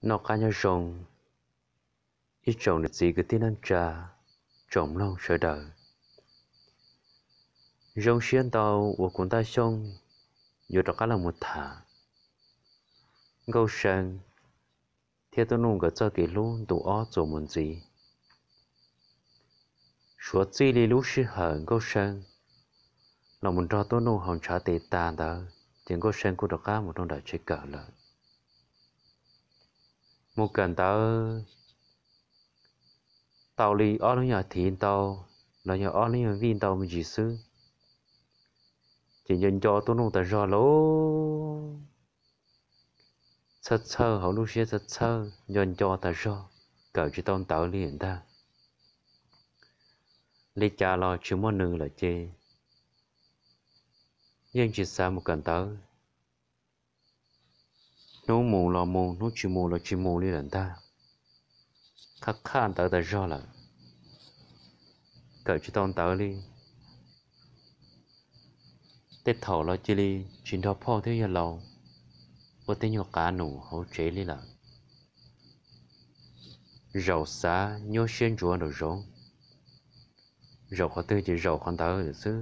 Noj qab nyob zoo ib tsoom niam txiv kwv tij neej tsa, tsoom mloog sawv daws. Zoo siab ntau uas kuv Ntaj Xyooj yuav rov qab los mus tham Nkauj See thiab Tub Nuj nkawd txoj kev hlub ntu ob txuas mus ntxiv. Suav txij li lub sij hawm Nkauj See los mus nrog Tub Nuj haus ntshav tes tas ntawd ces Nkauj See kuj rov qab mus rau nram tsev kawm lawm. Mus kawm ntawv tau li ob lub nyuag thiv ntau los yog ob lub nyuag vij ntau me ntsis xwb, ces nco nco Tub Nuj tas zog lauj. Txhawj txhawj hauv lub siab, txhawj txhawj nco nco tas zog, kawm tsis tau ntawv li ntag. Li cas los tsis muaj nws lawm ces yeej tsis xav mus kawm ntawv. Hnub mus los mus, hnub tsis mus los tsis mus li lawm ntag. Qhab qhaj ntawv tas zog lawm, kawm tsis tau ntawv li. Tej thaum los cia li tsis nrog phauj thiab yawg laus ua tej nyuag qav num hauv tsev li lawm. Zaum xav nyuaj siab ntsuav nraum zoov, zaum qhov twg ces zaum qhov ntawd lawm xwb.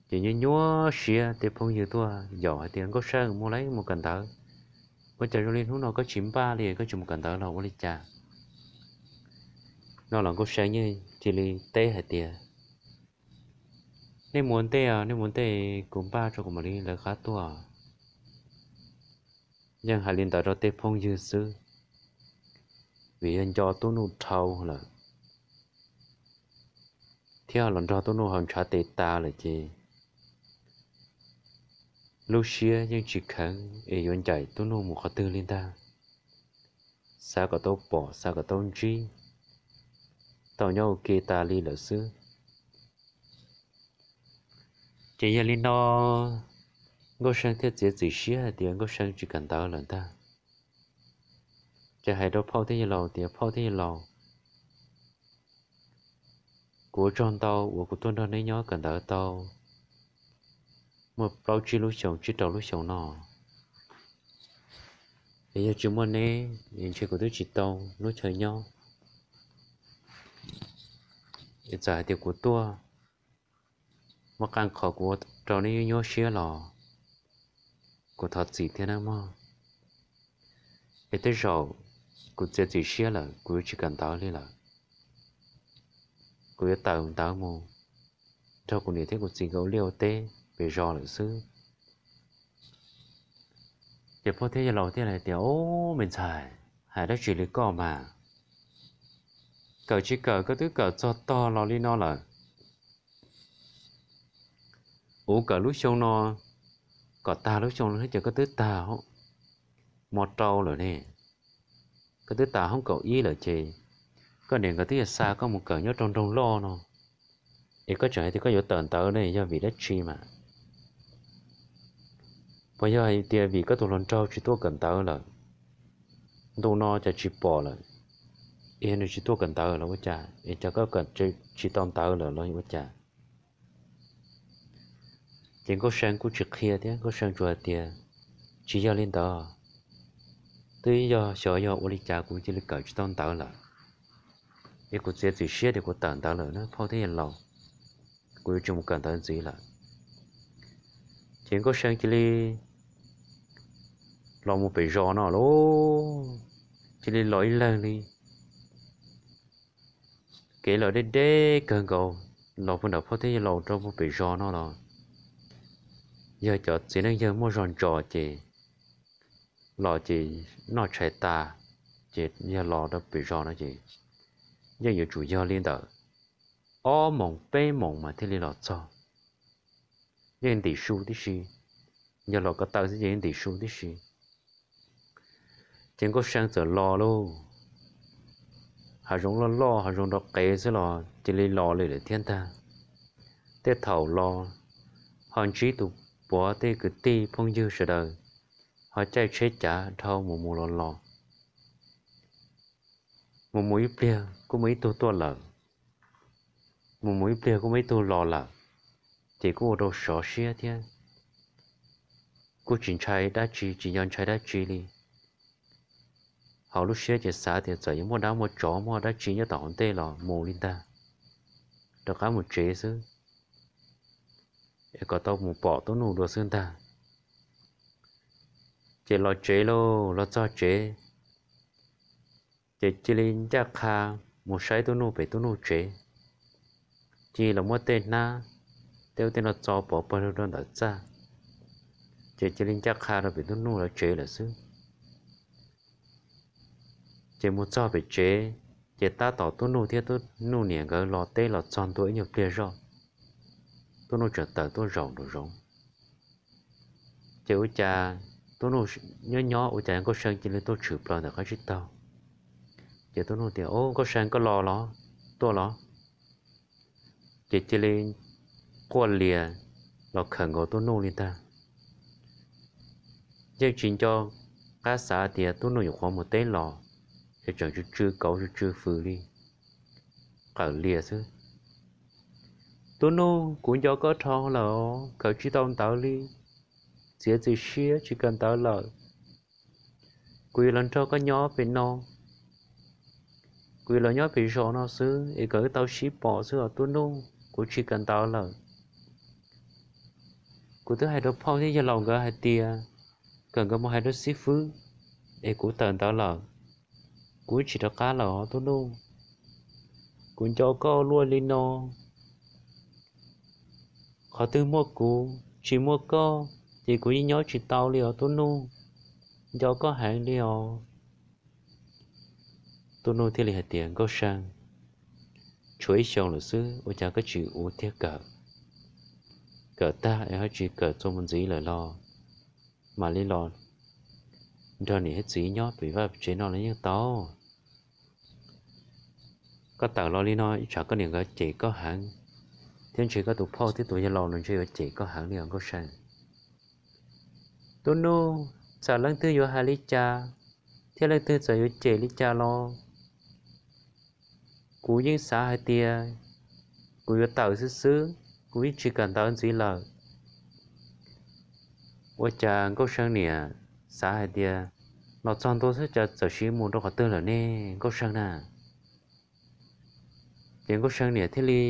Ces nyuaj nyuaj siab, tej phooj ywg tuaj yaum hais tias, Nkauj See, mus lawm, mus kawm ntawv. Ua cas zoo li hnub no koj tsis npaj li, koj tsis mus kawm ntawv los ua li cas? No los Nkauj See yeej cia li teb hais tias, Nej mus ua ntej, nej mus ua ntej, kuv npaj tso kuv mam li lawv qab tuaj. Yeej hais li ntawd rau tej phooj ywg xwb, vim yog nco Tub Nuj dhau lawm thiab los nrog Tub Nuj haus ntshav tes tas lawm ces lub siab yeej tsis kheev es yuav ncaim Tub Nuj mus qhov twg li ntag. Xav kom tau pom, xav kom tau ntsib, tau nyob ua ke tas li lawm xwb. Ces yog li no Nkauj See thiaj txiav txim siab hais tias Nkauj See tsis kawm ntawv lawm ntag. Ces hais rau phauj thiab yawg laus tias, Phauj thiab yawg laus, kuv ua tsaug ntau uas kuv tuaj nrog neb nyob kawm ntawv tau muaj plaub tsib lub xyoos, tsib rau lub xyoos no. Es yog tsis muaj neb es ntshe kuv twb tsis tau lub chaw nyob. Es txawm hais tias kuv tuaj muaj qee qhov kuv ua rau neb nyuaj nyuaj siab los kuv thov txim thiab nawb mog. Es tej zaum kuv txiav txim siab lawm, kuv yuav tsis kawm ntawv li lawm. Kuv yuav tawm ntawv mus nrog kuv niam thiab kuv txiv nkawd ua liaj ua teb pem zos lawm xwb. Ces phauj thiab yawg laus thiaj li tias, Ub, me ntxhais, hais dab tsi li koj mas? Kawm tsis kawm koj twb kawm txog tog los li no lawm. Uv kawm lub xyoo no kom tag lub xyoo no ces koj twb tag hmo rau lawm ne. Koj twb tas hoob kaum ib lawm ces koj niam nkawd twb yuav xa koj mus kawm nyob rau nroog loj no, es koj tseem hais tias koj yuav tawm ntawv ne, yog vim dab tsi mas? Puas yog hais tias vim koj tus hluas nraug tsis tuaj kawm ntawv lawm, ntu no cas tsis pom lawm? Es nws tsis tuaj kawm ntawv los ua cas es cas koj kawm tsis tau ntawv lawm los ua cas? Ces Nkauj See kuj tsis qhia thiab, Nkauj See tsuas hais tias, Tsis yog li ntawd, twb yog xyov yog ua li cas kuv cia li kawm tsis tau ntawv lawm. Es kuv txiav txim siab tias kuv tawm ntawv lawm na phauj thiab yawg laus, kuv yuav tsis mus kawm ntawv ntxiv lawm. Ces Nkauj See cia li los mus pem zos no lauj, cia li los ib leeg li. Kev los deb deb kawg nkaus, los puag nram phauj thiab yawg laus rau puag pem zos no los yog cov txiv neej yawg muaj zog ntsos ces los ces noj tshais tas ces yog los rau pem zos no ces yeej yuav tsum yog li ntawm ob moos peb moos mas thiaj li los txog. Yeej ntim su tib si, yog los ko taw xwb ces yeej ntim su tib si. Ces Nkauj See txawm los lauj, hav zoov loj loj hav zoov nrov qev xwb los cia li los li lawm thiab ntag. Tej thaum los ho ntsib tus puav tej kwv tij phooj ywg sawv daws ho caij tsheb cav dhau mus mus los los. Mus mus ib pliag kuj muaj ib tug tuaj lawm, mus mus ib pliag kuj muaj ib tug los lawm, ces kuj ua rau sov siab thiab kuj tsis ntshai dab tsi, tsis nco ntshai dab tsi li. hauv lub siab ces xav tias txawm yuav muaj dab muaj tsov muaj dab tsi nyob tom hauv ntej los mus li ntag, rov qab mus tsev xwb, es kom tau mus pom Tub Nuj dua xwb ntag. Ces los tsev lauj, los txog tsev, ces cia li ncaj qha mus saib Tub Nuj pem Tub Nuj tsev, cia li los muab tej hnab, tej ub tej no txo pov pawg lug rau ntawm txaj, ces cia li ncaj qha rau pem Tub Nuj lawv tsev lawm xwb. Ces mus txog pem tsev, ces tab tom Tub Nuj thiab Tub Nuj niam nkawd los teb los txog ntua ib nyuag pliag zoj, Tub Nuj tseem tawm tuaj zaum nraum zoov. Ces ua cas Tub Nuj nyob nyob ua cas Nkauj See cia li tuaj tshwm plaws ntawm qab tsib taug. Ces Tub Nuj tias, Au, Nkauj See, koj los los? Tuaj los? Ces cia li quaj lias los khawm nkaus Tub Nuj li ntag. Yeej tsis nco qab xav tias Tub Nuj yuav qhuav mus teb los, es tseem tsw tsw kauv tsw tsw fws li, qawm lias xwb. Tub Nuj, kuv nco koj dhau lawm os, kawm tsis tau ntawv li, txiav txim siab tsis kawm ntawv lawm. Kuv yuav los nrog koj nyob pem no, kuv yuav los nyob pem zos no xwb es kom wb tau sib pom xwb os Tub Nuj, kuv tsis kawm ntawv lawm. Kuv twb hais rau phauj thiab yawg laus nkawd hais tias kom nkawd mus hais rau xib fwb es kuv tawm ntawv lawm, kuv tsis rov qab lawm os Tub Nuj. Kuv nco koj luaj li no, qhov twg muaj kuv tsis muaj koj ces kuv yeej nyob tsis tau li os Tub Nuj, nco koj heev li os. Tub Nuj thiaj li hais tias, Nkauj See, tshuav ib xyoos lawm xwb ua cas koj tsis ua thiab kawm? Kawm tag es ho tsis kawm txuas mus ntxiv lawm los mam li los nrog niam thiab txiv nyob pem vaj pem tsev no los yeej tau. Koj tawm los li no ib tsam koj niam nkawd cem koj heev, thiab ntshe koj tus phauj thiab tus yawg laus no ntshe yuav cem koj heev li os Nkauj See. Tub Nuj, txawm leej twg yuav hais li cas thiab leej twg txawm yuav cem li cas los kuv yeej xav hais tias kuv yuav tawm xwb xwb, kuv yeej tsis kawm ntawv ntxiv lawm. Ua cas Nkauj See niam xav hais tias los txog ntua xwb cas txawm sim mus rau qhov twg lawm ne Nkauj See na? Ces Nkauj See niam thiaj li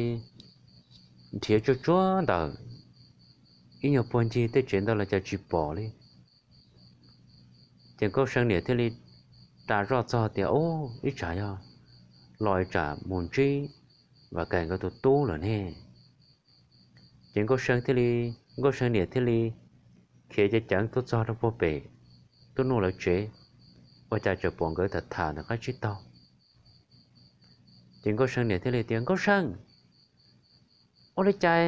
nrhiav tsuag tsuag ntawm ib nyuag puag ncig tej tsev ntawd los cas tsis pom li. Ces Nkauj See niam thiaj li ras zoj txog tias, Ub, ib tsam yog los ib tsam mus ntsib Vam Kaim nkawd tus tub lawm ne. Ces Nkauj See thiaj li, Nkauj See niam thiaj li khiav ceev ceev tuaj txog rau puag pem Tub Nuj lawv tsev, ua cas tseem pom nkawd tham tham ntawm qab tsib taug. Ces Nkauj See niam thiaj li tias, Nkauj See, ua li cas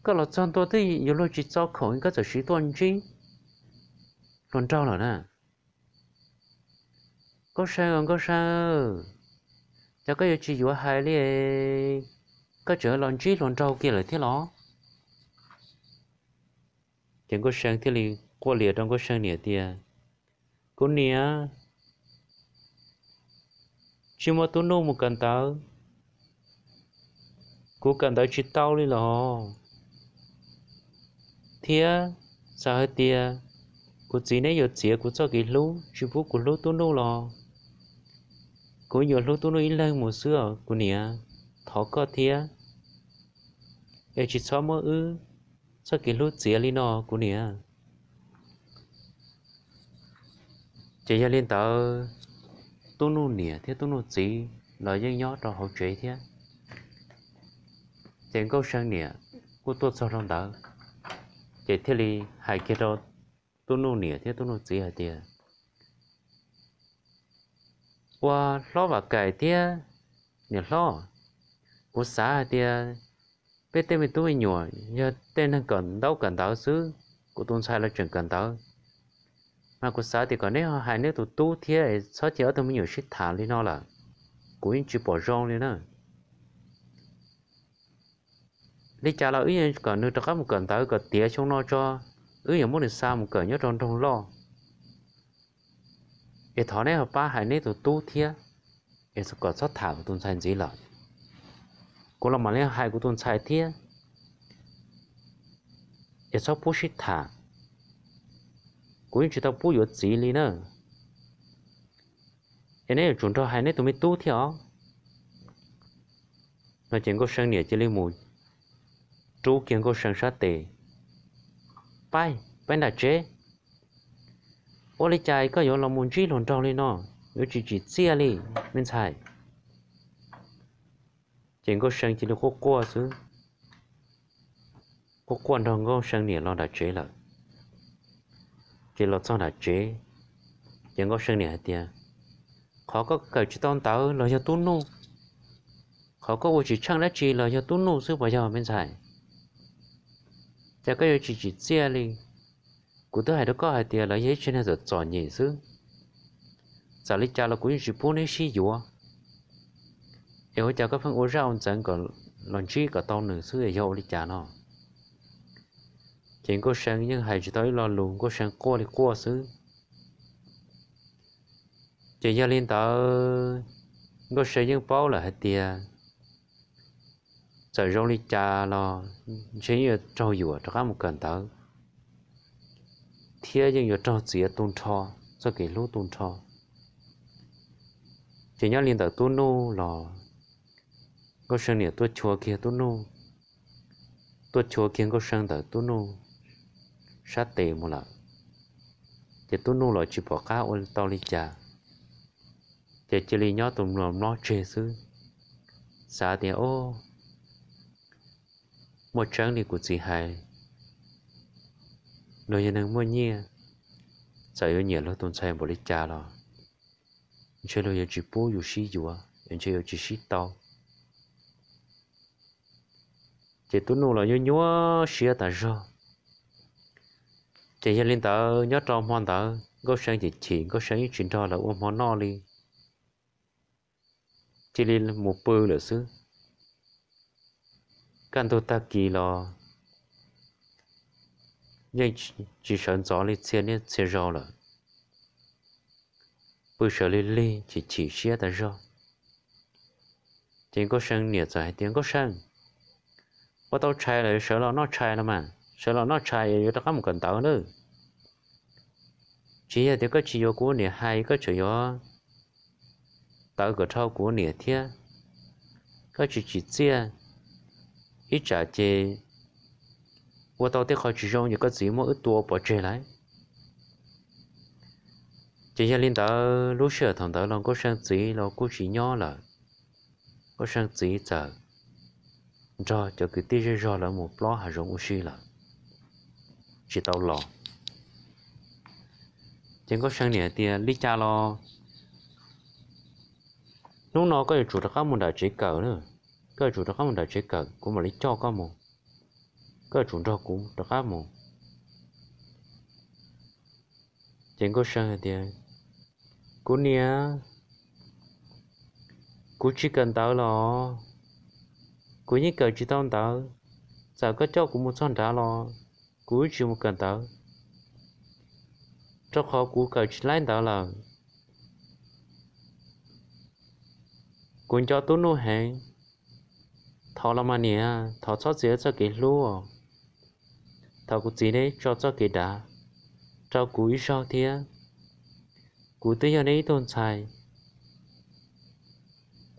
koj los txog ntua twb yuav luag tsis txo khoom koj txawm sim tuaj ntsib hluas nraug lawm na? Nkauj See, Nkauj See, cas koj yuav tsis yuav hais li, koj tseem los ntsib hluas nraug kiag lawm thiab los? Ces Nkauj See thiaj li quaj lias rau Nkauj See niam tias, Kuv niam, tsis muaj Tub Nuj mus kawm ntawv, kuv kawm ntawv tsis tau li los, thiab txawm hais tias kuv txiv neb yuav txiav kuv txoj kev hlub tsis pub kuv hlub Tub Nuj los kuv yuav hlub Tub Nuj ib leeg mus xwb os kuv niam. Thov koj thiab, es tsis txhob muab wb txoj kev hlub txiav li no kuv niam. Ces yog li ntawd, Tub Nuj niam thiab Tub Nuj txiv los yeej nyob rau hauv tsev thiab. Ces Nkauj See niam kuj tuaj txog rau ntawd, ces thiaj li hais kiag rau Tub Nuj niam thiab Tub Nuj txiv hais tias, Ua hlob Vam Kaim thiab niam hlob, kuv xav hais tias peb tej me tub me nyuam yog tej neeg kawm ntaub kawm ntawv xwb, kuv tus ntxhais los tseem kawm ntawv, mas kuv xav tias kom neb ho hais neb tus tub thiab es txhob cia ob tug me nyuam sib tham li no lawm, kuv yeej tsis pom zoo li na. Li cas los wb yeej kom nws rov qab mus kawm ntawv kom tiav xyoo no tso, wb yuav muab nws xa mus kawm nyob rau nroog loj. Es thov neb ho pab hais neb tus tub thiab, es kom txhob tham kuv tus ntxhais ntxiv lawm. Kuv los mam li hais kuv tus ntxhais thiab, es txhob pub sib tham. Kuv yeej tsis tau pub yuav txiv li na. es neb yuav tsum nrog hais neb tus me tub thiab os. No ces Nkauj See niam cia li mus rub kiag Nkauj See sab tes, Pab, pab nram tsev. Ua li cas koj yuav los mus ntsib hluas nraug li no, yuav tsis tsim txiaj li me ntxhais? Ces Nkauj See cia li quaj quaj xwb, quaj quaj nrog Nkauj See niam los nram tsev lawm. Ces los txog nram tsev, ces Nkauj See niam hais tias, Qhov koj kawm tsis tau ntawv los yog tub nuj, qhov koj ua tsis tsheej dab tsi los yog tub nuj xwb puas yog me ntxhais? Cas koj yuav tsis tsim txiaj li? Kuv twb hais rau koj hais tias lawv yog ib tsev neeg txom txom nyem xwb, txawm li cas los kuv yeej tsis pub neb sib yuav. Es ua cas koj pheej ua zaj ua ntxeev kom los ntsib kom tau nws xwb es yog ua li cas no? Ces Nkauj See yeej hais tsis tau ib lo lus, Nkauj See quaj li quaj xwb. Ces yog li ntawd, Nkauj See yeej paub lawm hais tias txawm zoo li cas los ntshe yeej yuav raug yuam rov qab mus kawm ntawv, thiab yeej yuav raug txiav tu nrho, txoj kev hlub tu nrho. Ces nyob li ntawm tub nuj los Nkauj See niam tuaj chua kiag tub nuj, tuaj chua kiag Nkauj See ntawm tub nuj sab tes mus lawm. Ces tub nuj los tsis pom qab ua tau li cas, ces cia li nyob tus mlom mlob tseg xwb, xav tias, Muaj tseeb li kuv txiv hais, luag yog neeg muaj nyiaj, txawm yuav nyiam luag tus ntxhais npaum li cas los ntshe luag yuav tsis pub yus sib yuav, ntshe yuav tsis sib tau. Ces tub nuj los nyuaj nyuaj siab tas zog. Ces yog li ntawd nyob rau hmo ntawd Nkauj See ces chim, Nkauj See yeej tsis nrog lawv ua hmo noj li, cia li mus pw lawm xwb. Kaj ntug tag kis los yeej tsis sawv ntxov li txhia niaj txhia zaus lawm, pw sawv lig lig chim chim siab tas zog. Ces Nkauj See niam txawm hais tias, Nkauj See, ua tau tshais lawm sawv los noj tshais los mas, sawv los noj tshais yuav rov qab mus kawm ntawv nawb. Tsis yog tias koj tsis yuav kuv niam hais, koj tseem yuav tawv kom dhau kuv niam thiab. Koj tsis tsim txiaj, ib tsam ces ua tau tej qho tsis zoo ces koj txiv muab wb tua pov tseg lawm. Ces yog li ntawd lub sij hawm thaum ntawd los Nkauj See txiv los kuj tsis nyob lawm. Nkauj See txiv txawm nrog cov kwv tij zej zog lawv mus plob hav zoov ua si lawm, tsis tau los. Ces Nkauj See niam tias, Li cas los hnub no koj yuav tsum rov qab mus nram tsev kawm, koj yuav tsum rov qab mus nram tsev kawm, kuv mam li coj koj mus, koj yuav tsum nrog kuv rov qab mus. Ces Nkauj See hais tias, Kuv niam, kuv tsis kawm ntawv los, kuv yeej kawm tsis tau ntawv. Txawm koj coj kuv mus txog nrad los kuv tsis mus kawm ntawv, rau qhov kuv kawm tsis laib ntawv lawm. Kuv nco tub nuj heev. Thov los mas niam, thov txhob txiav txoj kev hlub. Thov kuv txiv neb tso txoj kev dav rau kuv ib zaug thiab. Kuv twb yog neb ib tug ntxhais,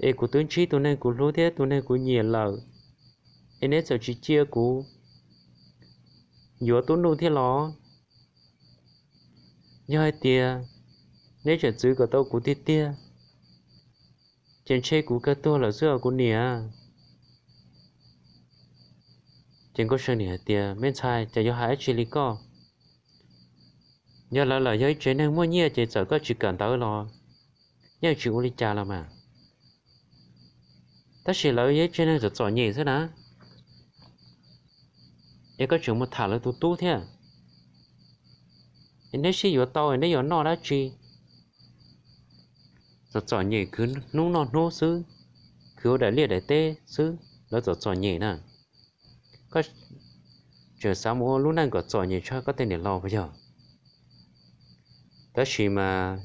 es kuv twb ntsib tus neeg kuv hlub thiab tus neeg kuv nyiam lawm, es neb txawm tsis cia kuv yuav tub nuj thiab los? Yog hais tias neb tseem txwv kom tau kuv tiag tiag, ces ntshe kuv kawg tuag lawm xwb os kuv niam. Ces Nkauj See niam hais tias, Me ntxhais, cas yuav hais dab tsi li koj? Yog lawv los yog ib tsev neeg muaj nyiaj ces txawm koj tsis kawm ntawv los yeej tsis ua li cas los mas. Tab sis lawv yog ib tsev neeg txom txom nyem xwb na, es koj tseem mus tham lawv tus tub thiab, es neb sib yuav tau es neb yuav noj dab tsi? Txom txom nyem khwv hnub noj hnub xwb, khwv ua daim liaj daim teb xwb, lawv txom txom nyem na. Koj tseem xav mus ua lub neej kom txom nyem tshaj koj tej niam laus puas yog? Tab sis mas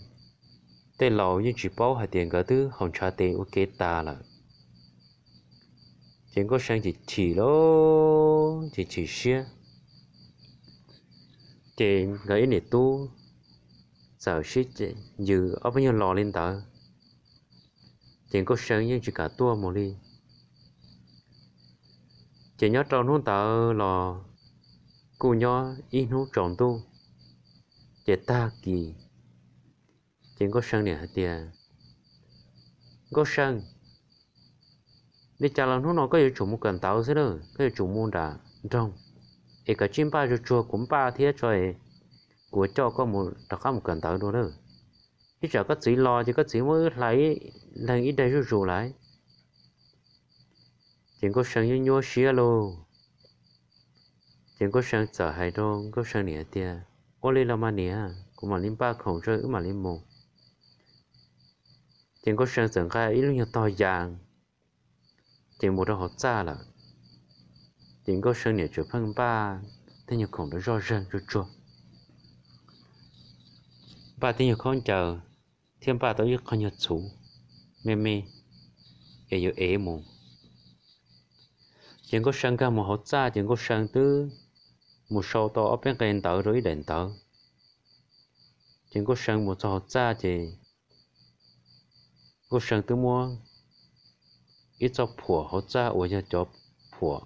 tej laus yeej tsis paub hais tias nkawd twb haus ntshav tes ua ke tas lawm. Ces Nkauj See ces chim lawm ces chim siab. Ces nkawd ib niam tub txawm sib yws ob peb nyuag los li ntawd, Ces Nkauj See yeej tsis kam tuaj mus li. Ces nyob rau hnub ntawd los kuj nyob ib hnub tsaus ntuj, ces tag kis, ces Nkauj See niam hais tias, Nkauj See, li cas los hnub no koj yuav tsum mus kawm ntawv xwb lawm, koj yuav tsum mus nram nroog, es koj tsij npaj tsuag tsuag kuv npaj thiab tso, kuv coj koj mus rov qab mus kawm ntawv dua lawm. Ib tsam koj txiv los ces koj txiv muab wb hlais leeg ib daig zuj zus lawm. Ces Nkauj See nyuaj nyuaj siab lauj. Ces Nkauj See txawm hais rau Nkauj See niam tias, Ua li los mas niam, kuv mam li npaj khoom tso wb mam li mus. Ces Nkauj See txawm nqa ib lub nyuag tog yas, ces mus rau hauv txaj lawm. Ces Nkauj See niam tseem pheej npaj tej nyuag khoom rau zoj zeeg tsuag tsuag, npaj tej nyuag khaub ncaws, thiab npaj tau ib qho nyuag txhuv me me es yuav ev mus. Ces Nkauj See nkag mus hauv txaj ces Nkauj See twb mus sau tau ob peb nqe ntawv rau ib daim ntawv. Ces Nkauj See mus txog hauv txaj ces Nkauj See twb muab ib txoj phuam hauv txaj uas yog cov phuam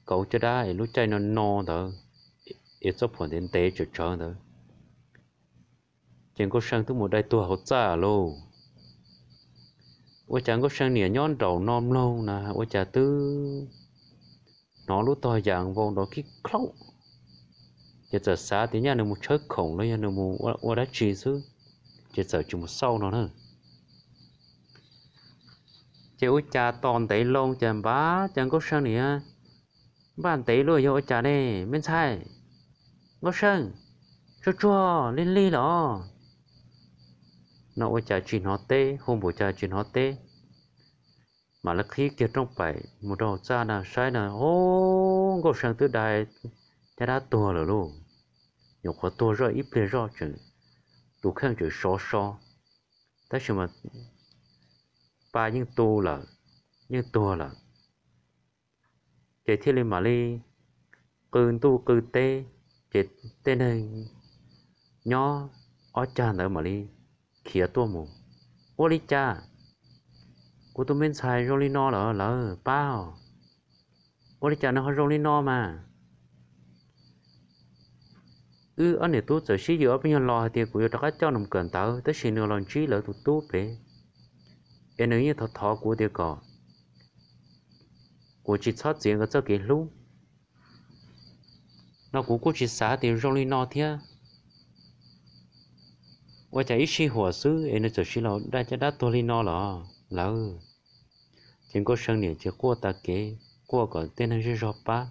kauv caj dab es lub caij no no ntawd, es txoj phuam ntev ntev tsawv tsawv ntawd, ces Nkauj See twb mus dai tuag hauv txaj lauj. Ua cas Nkauj See niam nyob nraum no mloog na ua cas twb hnov lub tog yas vau nrov kib klaub, ces txawm xav tias nyaj nws mus tshawb khoom los yog nws mus ua dab tsi xwb, ces txawm tsis mus xauj no na. Ces ua cas tos ntev loo ces npab cas Nkauj See niam npaj ntev luaj yog ua cas ne, me ntxhais, Nkauj See, tsuag tsuag lig lig los no ua cas tsis hnov teb, hu npaum cas tsis hnov teb. Mam li qhib kiag rooj paim mus rau hauv txaj na saib na, o, Nkauj See twb dai caj dab tuag lawm lauj. Nyuam qhuav tuag zoj ib pliag zoj tseem, tus kheej tseem sov so, tab sis mas pa yeej tu lawm, yeej tuag lawm. Ces thiaj li mam li qw ntuj qw teb, ces tej neeg nyob ob cag ntawd mam li khiav tuaj mus, Ua li cas kuv tus me ntxhais zoo li no lawm lawv pab? Ua li cas nws ho zoo li no mas? Wb ob niam tub txawm sib yws ob peb nyuag lo hais tias kuv yuav rov qab coj nws mus kawm ntawv, tab sis nws los ntsib lawv tus tub pem, es nws yeej thov thov kuv tias kom kuv tsis txhob txiav nkawd txoj kev hlub no kuv kuj tsis xav tias zoo li no thiab. Ua cas ib sij huam xwb es nws txawm sim los dai caj dab tuag li no los lawv? Ces Nkauj See niam ces quaj tas kev, quaj kom tej neeg zej zog pab,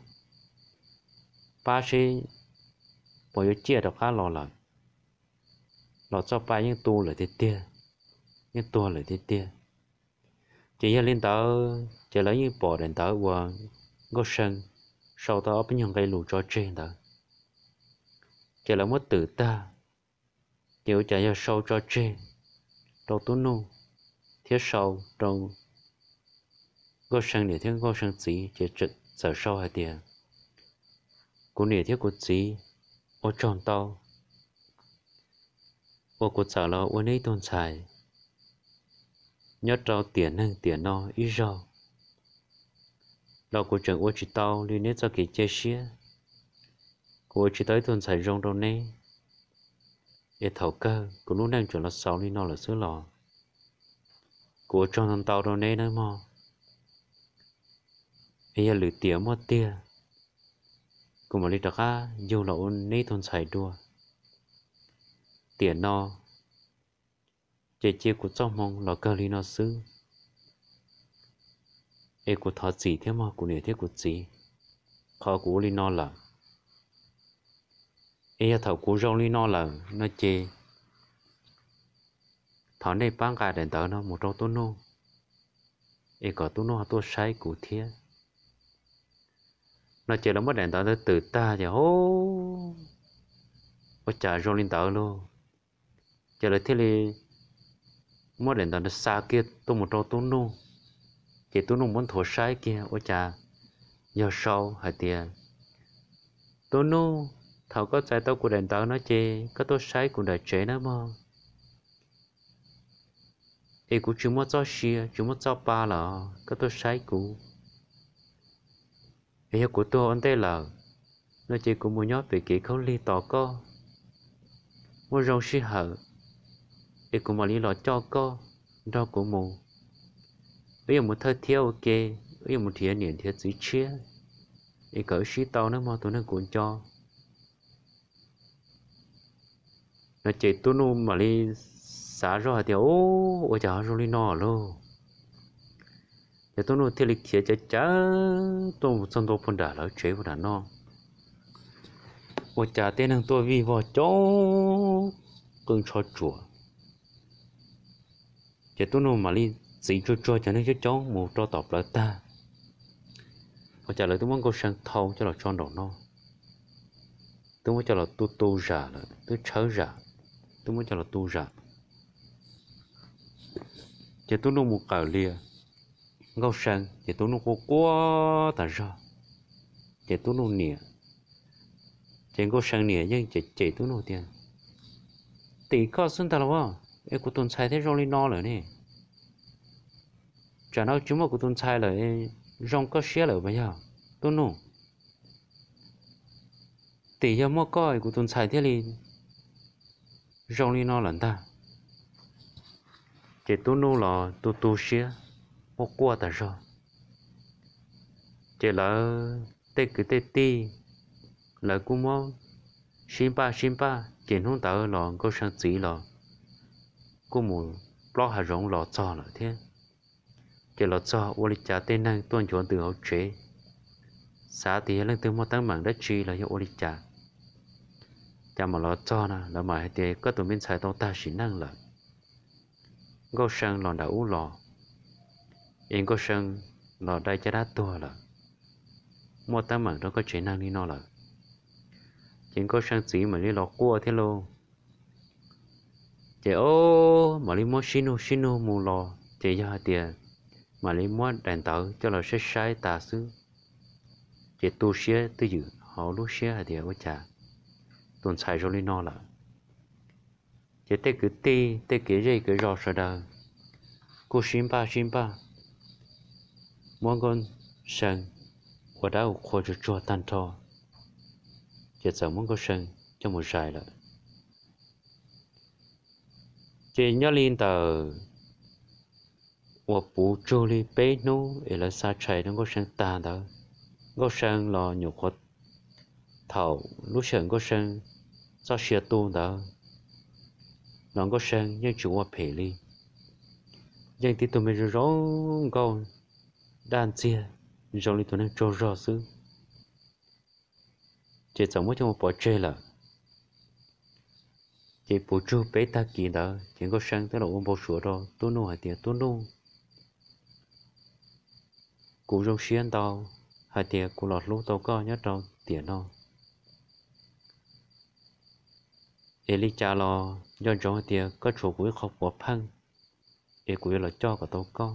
pab seb puas yuav ciaj rov qab los lawm. Los txoj pa yeej tu lawm tiag tiag, yeej tuag lawm tiag tiag. Ces yog li ntawd ces lawv yeej pom daim ntawv uas Nkauj See sau tau ob peb nyuag nqe lus tso tseg ntawd, ces lawv muab twm tag, ces ua cas yog sau tso tseg rau Tub Nuj thiab sau rau Nkauj See niam thiab Nkauj See txiv, ces txawm sau hais tias, Kuv niam thiab kuv txiv, ua tsaug ntau uas kuv txawm los ua neb ib tug ntxhais nyob rau tiam neeg tiam no ib zaug, los kuv tseem ua tsis tau li neb txoj kev cia siab. Kuv ua tsis tau ib tug ntxhais zoo rau neb, es thaum kawg kuv lub neej tseem los xaus li no lawm xwb los kuv ua tsaug ntau ntau rau neb nawb mog. Es yog lwm tiam muaj tiag, kuv mam li rov qab yug los ua neb ib tug ntxhais dua. Tiam no ces cia kuv txoj hmoo los kawg li no xwb. Es kuv thov txim thiab mog kuv niam thiab kuv txiv, qhov kuv ua li no lawm. Es yog thaum kuv zoo li no lawm no ces thov nej pab nqa daim ntawv no mus rau Tub Nuj, es kom Tub Nuj ho tuaj saib kuv thiab. No ces lawv muab daim ntawv ntawd twm tag ces, Ua cas zoo li ntawd lauj? Ces lawv thiaj li muab daim ntawv ntawd xa kiag tuaj mus rau Tub Nuj. Ces Tub Nuj muab nthuav saib kiag ua cas yog sau hais tias, Tub Nuj, thaum koj txais tau kuv daim ntawv no ces koj tuaj saib kuv nram tsev nawb mog. es kuv tsis muaj txoj sia tsis muaj txoj pa lawm, koj tuaj saib kuv. Es yog kuv tuag ua ntej lawm no ces kuv mus nyob pem kev khaub lig tos koj, muaj zoo sij hawm es kuv mam li los coj koj nrog kuv mus. Wb yuav mus thawj thiab ua ke, wb yuav mus nrhiav niam nrhiav txiv tshiab es kom wb sib tau nawb mog tus neeg kuv nco. No ces Tub Nuj mam li xav zoj hais tias, Ub, ua cas ho zoo li no lauj? Ces Tub Nuj thiaj li khiav ceev ceev tuaj mus txog ntua puag nram lawv tsev puag nram no, ua cas tej neeg tuaj vij vog coob qw ntsho tsuas. Ces Tub Nuj mam li txiv tsuag tsuag cov neeg coob coob mus rau tom plawv tag, ua cas lawv twb muab Nkauj See thau coj los tso nraum no, twb muab coj los tu tu zam lawm, twb tshawb zam, twb muab coj los tu zam. Ces Tub Nuj mus qawm lias Nkauj See ces Tub Nuj quaj quaj tas zog. Ces Tub Nuj niam, ces Nkauj See niam yeej cem cem Tub Nuj tias, Tim koj xwb ntag los as, es kuv tus ntxhais thiaj zoo li no lawm ne. Tsam no tsis muaj kuv tus ntxhais lawm, zoo koj siab lawm puas yog, Tub Nuj? Tim yog muaj koj kuv tus ntxhais thiaj li zoo li no lawm ntag. Ces Tub Nuj los tu tu siab, quaj quaj tas zog. Ces lawv tej kwv tej tij, lawv kuj muab sib npaj sib npaj, ces hnub ntawd los Nkauj See txiv los kuj mus plob hav zoov los txog lawm thiab. Ces los txog ua li cas tej neeg tuaj nchuav ntws hauv tsev, xav tias yog leej twg muaj teeb meem dab tsi los yog ua li cas, cas mam los txog na, lawv mam hais tias koj tus me ntxhais tau tag sim neej lawm. Nkauj See los nram ub los, es Nkauj See los dai caj dab tuag lawm, muaj teeb meem rau koj tsev neeg li no lawm. Ces Nkauj See txiv mam li los quaj thiab lauj. Ces o, mam li muab sib nug sib nug mus los ces yog hais tias mam li muab daim ntawv coj los saib saib tas xwb, ces tu siab twj ywm hauv lub siab hais tias ua cas tus ntxhais zoo li no lawm. Ces tej kwv tij tej kev zej kev zos sawv daws kuj sib npaj sib npaj muab Nkauj See ua dab ua qhua tsuag tsuag tag nrho, ces txawm muab Nkauj See coj mus zais lawm. Ces nyob li ntawm uas puv tsug li peb hnub es lawv xa tshais rau Nkauj See tag ntawd, Nkauj See los nyuam qhuav, thaum lub sij hawm Nkauj See txoj sia tu ntawd los Nkauj See yeej tsis ua phem li, yeej tib tug me zoo zoo nkauj daj ntxiag zoo li tus neeg tsaug zog xwb. Ces txawm muab coj mus pov tseg lawm. Ces puv tsug peb tag kis ntawd ces Nkauj See twb los ua npau suav rau Tub Nuj hais tias, Tub Nuj, kuv zoo siab ntau hais tias kuv los hlub tau koj nyob rau tiam no, es li cas los nco ntsoov hais tias koj tshuav kuv ib qho puav pheej, es kuv yuav los coj kom tau koj.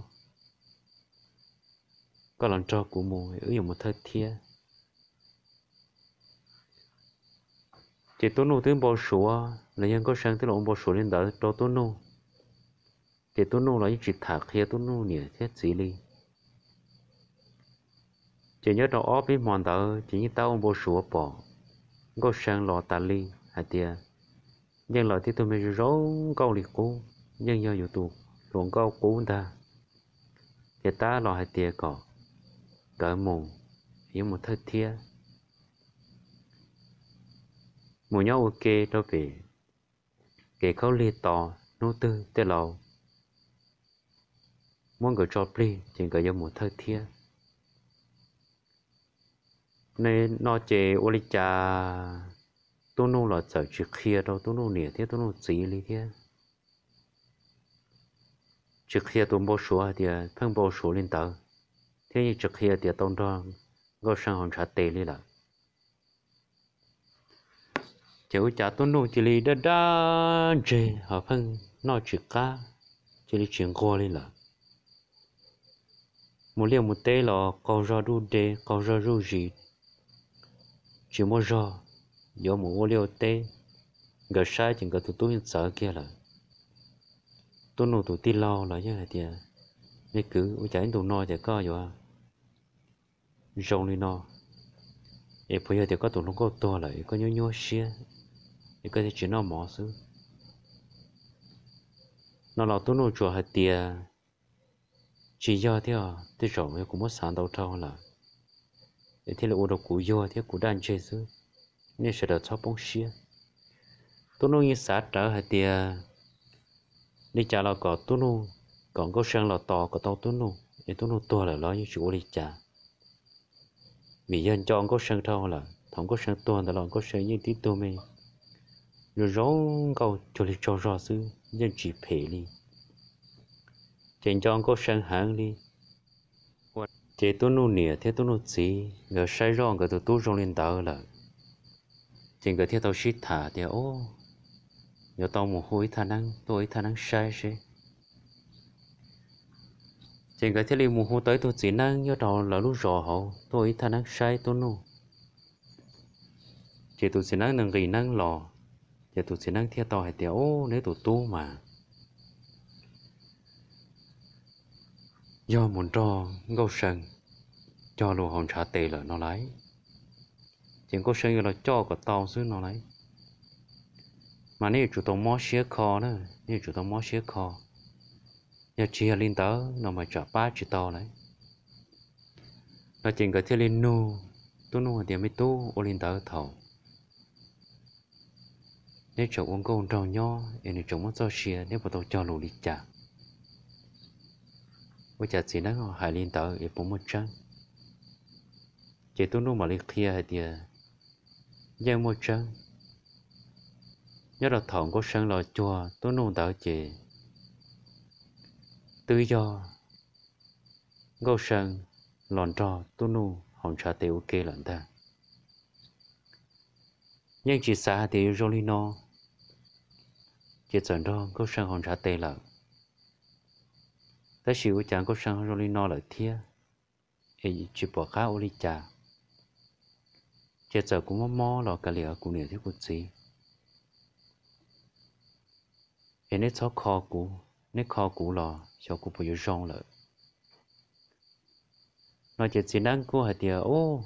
Koj los nrog kuv mus, wb yuav mus thawj thiab. Ces Tub Nuj twb npau suav los yog Nkauj See twb los ua npau suav li ntawd rau Tub Nuj, ces Tub Nuj los yeej tsis tham qhia Tub Nuj niam thiab txiv li. Ces nyob rau ob peb hmo ntawd ces yeej tab ua npau suav pom Nkauj See los tas li hais tias yeej los tib tug me zoo zoo nkauj li qub, yeej yog yus tus hluas nkauj qub ntag. Ces tab los hais tias kom nkawd mus, yuav mus thawj thiab, mus nyob ua ke rau pem kev khaub lig tos hnub twg tej laus muab nkawd tso plig ces nkawd yuav mus thawj thiab. No ces ua li cas Tub Nuj los txawm tsis qhia rau Tub Nuj niam thiab Tub Nuj txiv li thiab. Tsis qhia tus npau suav hais tias pheej npau suav li ntawd, thiab yeej tsis qhia tias tau nrog Nkauj See haus ntshav tes li lawm. Ces ua cas Tub Nuj cia li daj daj ntseg ho pheej noj tsis qab, cia li tsis nquag li lawm. Mus liaj mus teb los qaug zog duj de, qaug zog zuj zus, tsis muaj zog yuav mus ua liaj ua teb. Nkawd saib ces nkawd tus tub yeej txawv kiag lawm. Tub Nuj tus tij laug los yeej hais tias, Me kwv, ua cas ib ntus no ces koj yuav zoo li no? Es puas yog tias koj tus hluas nkauj tuag lawm es koj nyuaj nyuaj siab es koj thiaj tsis noj mov xwb? No los Tub Nuj tsuas hais tias, Tsis yog thiab, tej zaum yog kuv muab xav ntau dhau lawm es thiaj li ua rau kuv yuag thiab kuv daj ntseg xwb. Nej sawv daws txhob poob siab. Tub Nuj yeej xav rawv hais tias li cas los kom Tub Nuj, kom Nkauj See los tos kom tau Tub Nuj, es Tub Nuj tuag lawm los yeej tsis ua li cas. Vim yog nco Nkauj See dhau lawm, thaum Nkauj See tuag ntawd los Nkauj See yeej tib tug me zoo zoo nkauj cuag li tsaug zog xwb, yeej tsis phem li. Ces nco Nkauj See heev li. Ces Tub Nuj niam thiab Tub Nuj txiv nkawd saib zoj nkawd tus tub zoo li ntawd lawm, ces nkawd thiaj tau sib tham tias, Yuav tau mus hu ib thaj neeb tuaj, ib thaj neeb saib seb. Ces nkawd thiaj li mus hu tau ib tug txiv neeb nyob rau lawv lub zos hauv tuaj ib thaj neeb saib Tub Nuj. Ces tus txiv neeb nws nqis neeb los, ces tus txiv neeb thiaj tau hais tias, Ub, neb tus tub mas yog mus nrog Nkauj See cog lus hauv ntshav tes lawm no lauj. Ces Nkauj See yuav los coj kom tau xwb no lauj. Mas nej yuav tsum tau mob siab kho na, nej yuav tsum tau mob siab kho. Yog tsis yog li ntawd no mas tsam pab tsis tau lauj. No ces nkawd thiaj li nug Tub Nuj hais tias, Me tub, ua li ntawd thaum neb tseem ua nkauj nraug nyob es nws tseem muaj txoj sia, neb puas tau cog lus li cas? Ua cas txiv neeb hais li ntawd es puas muaj tseeb? Ces Tub Nuj mam li qhia hais tias, Yeej muaj tseeb. Nyob rau thaum Nkauj See los cuag Tub Nuj ntawd ces twb yog Nkauj See los nrog Tub Nuj hauv ntshav tes ua ke lawm ntag. Yeej tsis xav hais tias yuav zoo li no, ces txawm nrog Nkauj See hauv ntshav tes lawm. Tab sis ua cas Nkauj See ho zoo li no lawm thiab, es tsis pom qab ua li cas. Ces txawm kuv mob mob los kav liam kuv niam thiab kuv txiv, es neb txhob kho kuv, neb kho kuv los xyov kuv puas yuav zoo lawm. No ces txiv neeb kuj hais tias, Ub,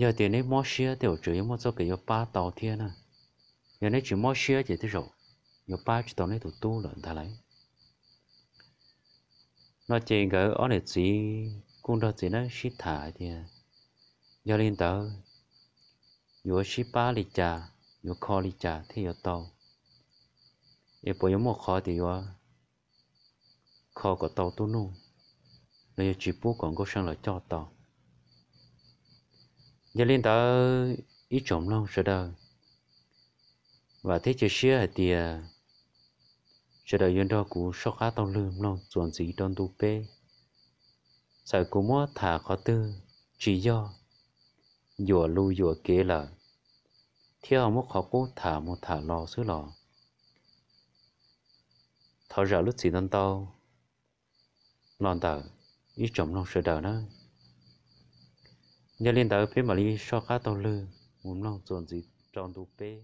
yog tias neb mob siab tej zaum tseem yuav muaj txoj kev yuav pab tau thiab na. Yog neb tsis mob siab ces tej zaum yuav pab tsis tau neb tus tub lawm ntag lauj. No ces nkawd ob niam txiv kuj nrog txiv neeb sib tham hais tias, Yog li ntawd yuav sib pab li cas, yuav kho li cas thiaj yuav tau? Es puas yuav muaj qhov tias yuav kho kom tau Tub Nuj, los yog tsis pub kom Nkauj See los coj tau? Yog li ntawd ib tsoom mloog sawv daws, vam thiab cia siab hais tias sawv daws yuav nrog kuv soj qab taug lw mloog txuas ntxiv rau ntu peb. Txawm kuv muab tham qhov twg tsis yog, yuam lus yuam kev lawm, thiab ho muab qhov qub tham mus tham los xwb los thov zam lub txim ntau ntau los ntawm ib tsoom mloog sawv daws nawb. Yog li ntawd peb mam li soj qab taug lw mus mloog txuas ntxiv rau ntu peb.